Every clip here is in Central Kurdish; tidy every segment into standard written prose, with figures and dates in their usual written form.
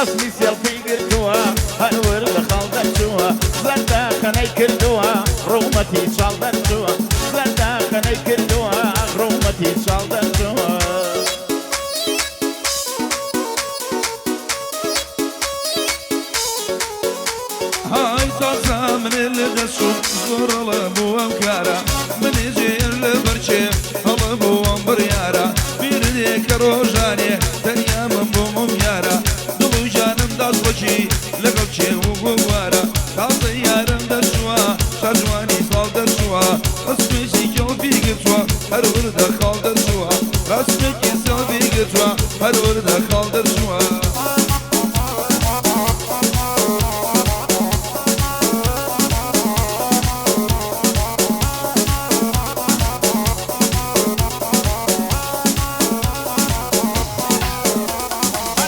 ڕەسمی سێڵفی گرتووە، هەر وردە خاڵ دەرچووە، زەردە خەنەی کردووە، ڕوومەتی چاڵ دەرچووە، زەردە خەنەی کردووە، ڕوومەتی چاڵ دەرچووە. های تازە منێ لە دەچوو زۆر هەڵە بوو ئەم کارە، منێ جێر لە بەرچێ هەڵە بوو ئەم بڕیارە، بیردێ کە ڕۆژانێ تەنیا من بووم یارە، دڵ و گیانم داستخۆشی لەگەڵ کێو و گۆوارە، تازە یارم دەرچووە شاجوانی ساڵ دەرچووە، ڕسمێکی کێڵفی گرتووە هەر وردە خاڵ دەرچووە، ڕسمێکی سێڵفی گرتووە هەر وردە خاڵ دەرچووە.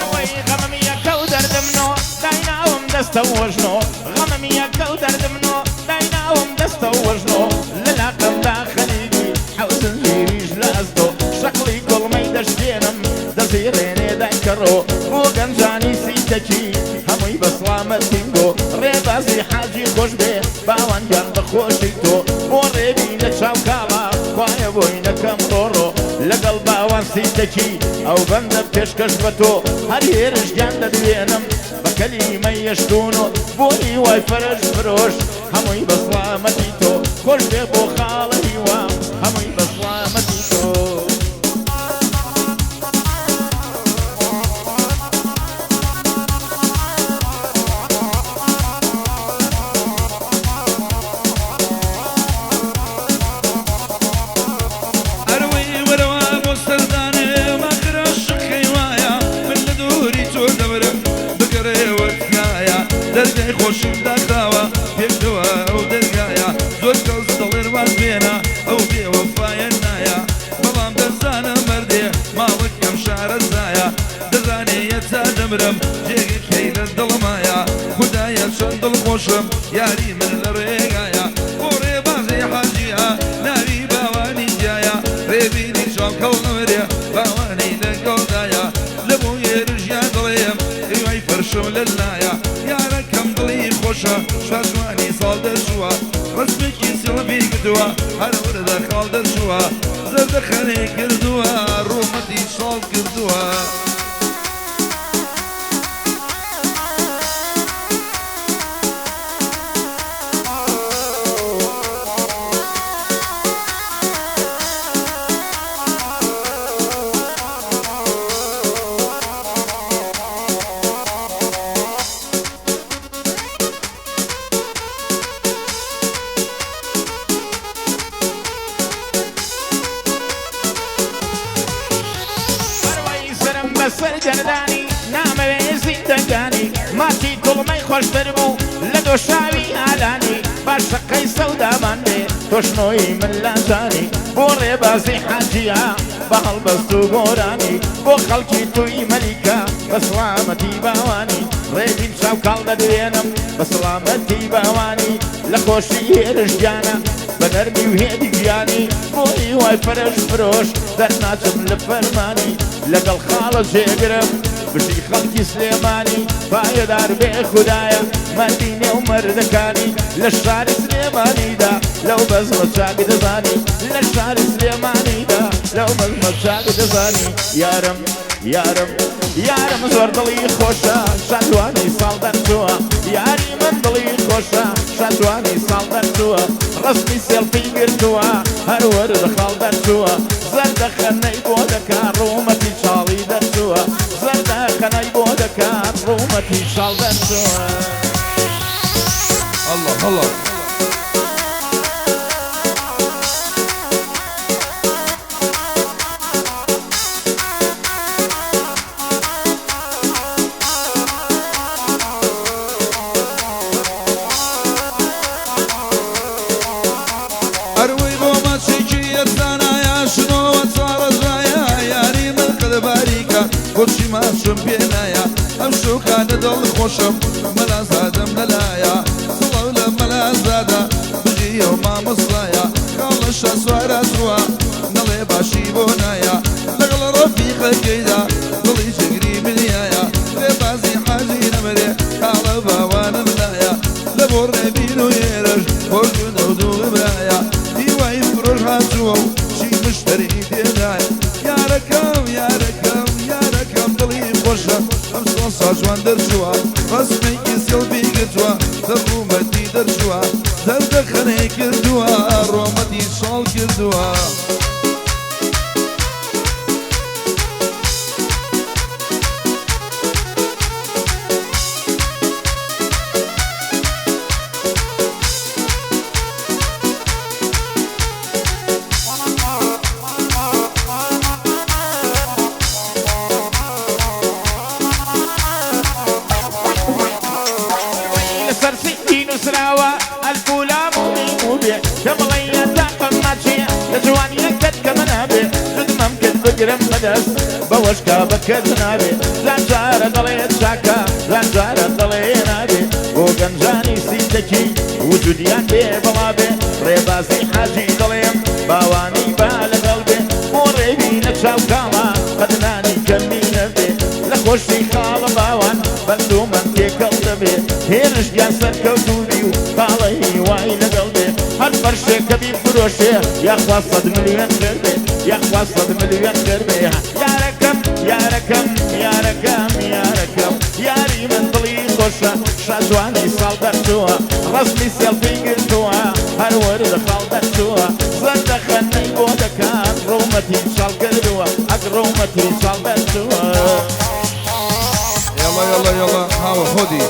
ئەوەی غەمم یەکە و دەردمنۆ دایناوم دەستە وەژنۆ، غەمم یەکە و دەردمنۆ دایناوم دەستە وەژنۆ، لە لاقەمدا خەلیلی حەوت زنجیریش لە ئەستۆ، شەقڵی گوڵمەی دەشکێنم دەزیڕێنێ دایکەڕۆ، بۆ گەنجانی سیتەکی هەمووی بە سڵامەتیم گۆ، ڕێبازی حاجی خۆش بێ باوان گیان بەخۆشی تۆ، بۆ ڕێبی لە چاو کاڵا خوایە بۆی نەکەم ڕۆڕۆ، لەگەڵ باوان سیتەکی ئەو بەندە پێشکەش بە تۆ، هەر هێرش گیان دەدوێنم بە کەلیمەی یەشتوونۆ، بۆ هیوای فەرەج فرۆش هەمووی بە سڵامەتی تۆ، خۆش بێ بۆ خاڵە هیوا هەمووی بە سڵامەتی تۆ. ئەرەوەی وەرەوە بۆ سەردانێ ماخرە شقی وایە، من لە دووری تۆ دەمرم بگەڕێوە تکایە، دەرگای خۆشم داخراوە پێکەوە ئەو دەرگایە، زۆر کەس دەڵێن واز بێنە ئەو بێوەفایە نایە، بەڵام دەزانم مەردێ ماڵەکەم شارەزایە، دەزانێ یەتا دەمرم جێگەکەی لە دڵمایە، خودایە چەند دڵخۆشم یاری من لە ڕێگایە، بۆ ڕێبازی حاجیە ناوی باوانی جیایە، ڕێبینی چاوکەڵ نەمرێ باوانی لەگەڵدایە، لە بۆ هێرشیان دڵێم هیوای فەرشم لەلایە، یارەکەم دڵی خۆشە شاجوانی ساڵ دەرچووە، ڕسمێکی سڵفی کردووە هەر وردە خاڵ دەرچووە، زەردەخەنەی کردووە ڕوومەتی چاڵ کردووە. پەروەی سەرم بەسەر گەردانی نامەوێ زیندەگانی، ماچی کوڵمەی خۆشتر بوو لە دۆشاوی ئالانی، باشەقەی سەودامان بێ تۆشنۆی من لاجانی، بۆ ڕێبازی حاجیە بە هەڵبەست و گۆرانی، بۆ خەڵکی توی مەلیکە بە سڵامەتی باوانی، ڕێبین چاوکاڵ دەدوێنم بە سڵامەتی باوانی، لە خۆشی هێرش گیانە بە نەرمی و هێدی گیانی، بۆ هیوای فەرەج فرۆش دەرناچم لە فەرمانی، لەگەڵ خاڵە جێگرم بژی خەڵکی سلێمانی، پایەدار بێ خودایە مەردی نێو مەردەکانی، لە شاری سلێمانیدا لەو بەزمە چاک دەزانی، لە شاری سلێمانیدا لەو بەزمە چاک دەزانی، یارم یارم یارم زۆر دڵی خۆشە شاجوانی ساڵ دەرچووە، یاری من دڵی خۆشە شاجوانی ساڵ دەرچووە، ڕەسمی سێڵفی گرتووە هەر وەردە خاڵ دەرچووە، زەردە خەنەی بۆ دەکا ڕوومەتی چاڵی دەرچووە، زەردە خەنەی بۆ دەکا ڕوومەتی چاڵ دەرچووە. الله الله. ئەروەی بۆ ماچێکی یەزدانایە شنۆوە چاڕەزایە، یاری من قەدباریکە بۆچی ماچم پێنایە، ئەم شوکانە دڵ خۆشم مەلازادەم لەلایە، سڵاو لە مەلازادە بژیە و مامۆستایە، خاڵە شاسوارە چووە نەڵێ باشی بۆ نایە، لەگەڵ ڕەفیقەکەیدا دڵی جگری منیایە، ڕێبازی حاجی لەو دوو برایە هیوای فرۆش هاتووە و چی مشتری تێدایە یارەکەم یارەکەم یارەکەم دڵی خۆشە ئەم سۆسا جوان دەرچووە ڕەسمێکی سێڵفی گرتووە دەڕوومەتی دەرچووە زەردەخەنەی کردووە ڕۆمەتی شاڵ کردووە. لەسەر سنگی نووسراوە ئەلف و لام و میم و بێ دەمڵێیە تاقم ماچێ لە جوانیەکەت کەمە نابێ جودمەم کرد بگرم بەدەست بەوەشکا بەکەت نابێ جارجارە دەڵێ چاکە جارجارە دەڵێ نابێ بۆ گەنجانی سیتەکی وجودیان بێ بەڵا بێ ڕێبازی حاجی دەڵێم باوانی با لەگەڵ بێ بۆ ڕێبینە چاو کاڵا قەدنانی کەمی نەبێ لە خۆشی خاڵە باوان بەندومەن تێکەڵ دەبێ هێرشیان سەرکەوتوبی و خاڵەی وای لەگەڵ بێ هەر فەرشێکە بیفرۆشێ یاخوا 100 ملیۆن خێر بێ یاخوا 100 ملیۆن خێر بێ یارەکەم یارەکەم یارەکەم یارەکەم یاری من دڵی خۆشە شاجوانی ساڵ دەرچووە ڕەسمی سێڵفی گرتووە هەر وەردە خاڵ دەرچووە زەردەخەنەی بۆ دەکات ڕوومەتی چاڵ کردووە ئەک ڕوومەتی چاڵ دەرچووە. يلا يلا يلا هاو خذي.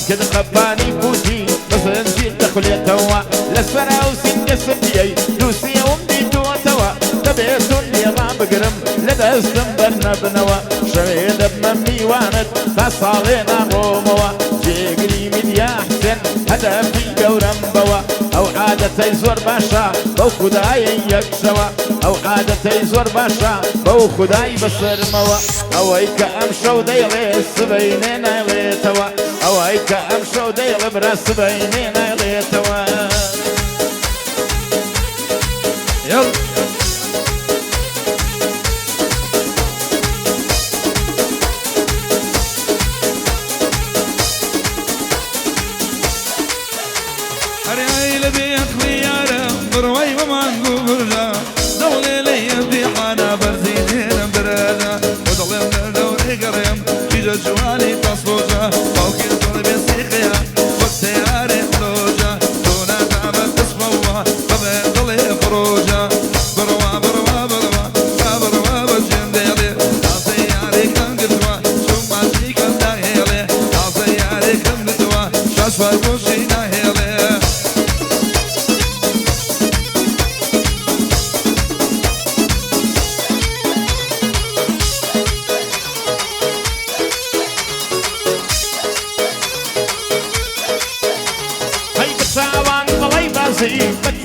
ممكن قباني بوتي بس نجي دخليتوا لسرا وسنك سبيي دوسي ومدي توا تبيت اللي رابقرم لدستم برنبنوا شريد بممي وانت تصالينا روموا جيجري من يا حسن هدفي قورم بوا أو عادتي زور باشا بو خداي يكشوا أو عادتي زور باشا بو خداي بسرموا أو أيك أمشو ديلي سبينين أيليتوا أو أيك أمشو ديلي براس بينين أيليتوا. يلا جواني تصلوجا باوكي طلبي سيخيا والسيارة حلوجا دونا تعبت تصفوا طبعا ضلي فروجا بروا بروا بروا بروا بجم ديلي عصياري كم قدوا شو ما شي كم داهيلي عصياري كم قدوا شاشفا وشي داهيلي.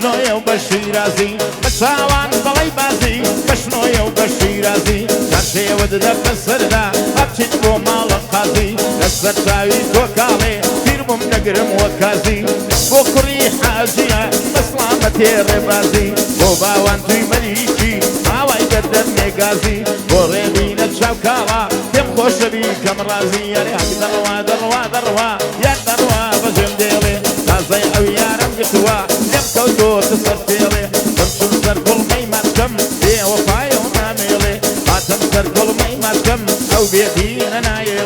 بەشنۆیە و بەشیرازی بەچاوان بەڵی بازی بەشنۆیە و بەشیرازی چارشێوە دەدە بەسەردا هەبچیت بۆ ماڵە قازی لەسەر چاوی تۆکاڵێ پیربووم دەگرم وەکازی بۆ کوڕی حاجیە بەسڵامەتێ ڕێبازی بۆ باوان توی مەلیکی ئاوای دەردەم مێگازی بۆ ڕێبینە چاوکاڵا پێم خۆشەبی کەم ڕازی یارێ هەک دەڕوا دەڕوا دەڕوا یار دەڕوا بەجێم دێڵێ تازەی ئەو یارم گرتووە لێم کەوتۆتە سەر تێڵێ بمچم سەر گوڵمەی ماچکەم بێوەفایە و نامێڵێ هاتم سەر گوڵمەی ماچکەم ئەو بێدینە نایێڵێ.